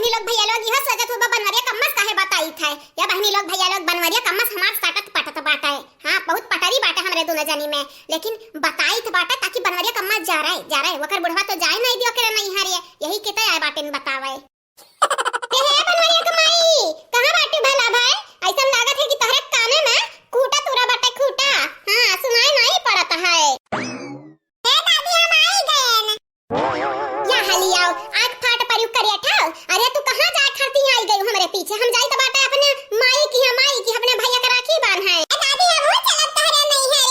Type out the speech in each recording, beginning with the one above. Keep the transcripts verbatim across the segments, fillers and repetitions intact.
बहिनी लोग, भैया लोग, इहो सोचत होबा बनवरिया कम्मस काहे बताइत है। या बहिनी लोग, भैया लोग, बनवरिया कम्मस हमार सटत पटत बाटे। हाँ, बहुत पटरी बाटे हमरे दोनों जनी में, लेकिन बताइत बाटे ताकि बनवरिया कम्मस जा रहे, जा रहे, ओकर बुढ़वा तो जाए नहीं दियो करे नहीं हरे, यही के तो आए बाटे न बतावे। ए हे बनवरिया के माई, कहाँ बाटे भला भाई? ऐसन लागत है कि तोहरे काने में खूटा तुरा बाटे, खूटा। हाँ, सुनाई नहीं पड़त है। ए दादी, हम आई गएन। या हली आओ, आँख फाट पर यू करिया ठाओ। अरे तू कहाँ जाए खाती आई गई हमरे पीछे? हम जाई तो बाटे अपने माई की, माई की अपने भैया के राखी बांधे। ए दादी, हमहू चलब तोहरे नैहरे,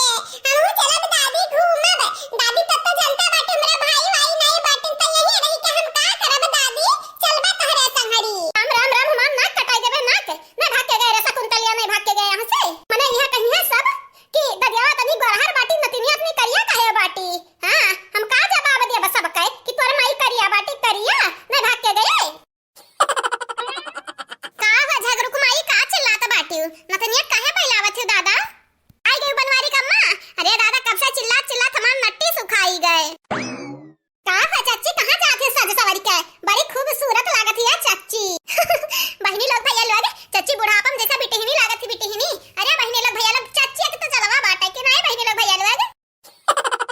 हमहू चलब दादी, घूमब। दादी, तब तो जनता बाटे हमरा भाई वाई नहीं बाटे, तो यही रही के हम का करब दादी? चलबा तोहरे संगड़ी। राम, राम, राम, हमार नाक कटाई देबे, नाक। नहीं भाग के गए रे शकुंतलिया, नहीं भाग के गए यहाँ से। मने यहाँ कहीं है सब कि ददियावा तनी गोरहर बाटी, नतिनिया तनी करिया काहे बाटी? हाँ, हम का जवाब देब सबके कि तोर माई करिया बाटी, करिया, नहीं भाग के गए। का हो झगरू के माई, का चिल्लात बाटिउ? नतिनिया काहे बहलावत हो दादा? आई गई बनवारी का अम्मा। अरे दादा, कब से चिल्लात चिल्लात हमार नट्टी सुखाई गए। का हो चच्ची, कहाँ जात है सज सवर के? बड़ी खूबसूरत लागत है चच्ची। बहिनी लोग, भैया लोग, चच्ची बुढ़ापा में जैसा बिटिहनी लागत है, बिटिहनी। अरे बहिनी लोग, भैया लोग, चच्ची के तो जलवा बाटे कि नहीं बहिनी लोग, भैया लोग?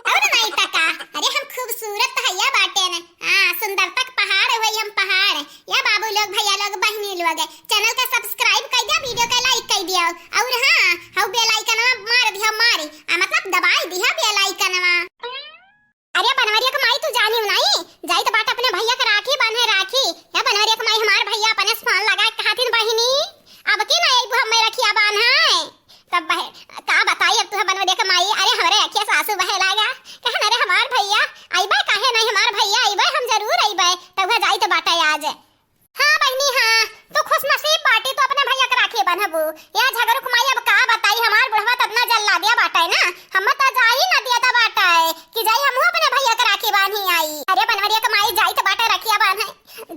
और नहीं त का, अरे हम खूबसूरत तो हइया बाटे न। हाँ, सुंदरता के पहाड़ हुई हम पहाड़। या बाबू लोग, भैया लोग, बहिनी लोग, channel का subscribe कर दिया, video का like कर दिया। और हाँ, हऊ bell icon मार दिया, मारी, आ, मतलब दबाई दिया bell icon। अरे बनवरिया के माई, तू जानियो नहीं, जाई तो बाट अपने भैया के राखी बांधे, राखी। या बनवरिया के माई, हमार भैया अपने से फोन लगा के कहथिन, बहिनी, अब की ना अइबू हमें रखिया बांधे? तब बहे, का बताई अब तुहे बनवरिया के माई, अरे हमरे अखिया से आंसू बहे लागा। कहन, अरे हमार भैया अइबे, काहे नहीं, हमार भैया अइबे, हम जरूर अइबे। तब वह जाई तो बाटे आज। हाँ बहिनी, हाँ, तू खुशनसीब बाटी, तू अपने भैया के राखी बंधबू। या झगरू के माई, अब का बताई, हमार बुढ़वा त इतना जल्लादिया बाटे ना, हम त जाई ना दिया त बाटे कि जाई हमहू अपने भैया के राखी बांधी आई। अरे बनवरिया के माई, जाई त बाटे रखिया बांधे,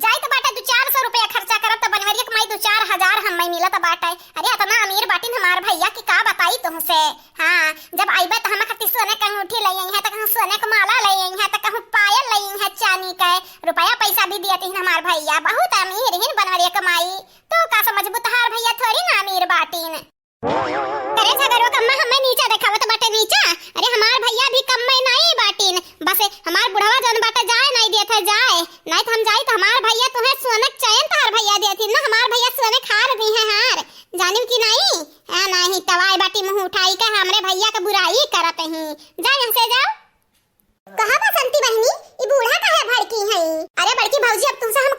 जाई त बाटे दू चार सौ रुपया खर्चा करब त बनवरिया के माई दू चार हजार हमें मिलत बाटे। अरे इतना अमीर बाटिन हमार भैया कि का बताई तुमसे। हाँ, जब अइबे त हम खातिर सोने के अंगूठी ले आई है, त कहूँ सोने के माला ले आई है, त कहूँ पायल ले आई है चांदी के। रुपया पैसा भी दिया तीन हमार भैया, बहुत अमीर हिन बनवरिया के माई। तू का समझबू, तहार भैया थोड़ी ना अमीर बाटिन। अरे झगरू के अम्मा, हमें नीचा देखावत बाटे नीचा। अरे हमार भैया भी कम्मे नाई बाटिन, बस हमार बुढ़वा जौन बाटे जाए नाई देत है जाए, नाई त हम जाई त हमार भैया तुहे सोने के चैन तहार भैया देथिन ना, हमार भैया सोने के हार दी है हार, जानिम कि नाई? हाँ, नाई तवाई बाटी मुँह उठाई के हमरे भैया के बुराई करत ही। जा यहाँ से जाओ। कहा बसंती बहिनी, ई बूढ़ा काहे भड़की हई? अरे बड़की भौजी, अब तुमसे हम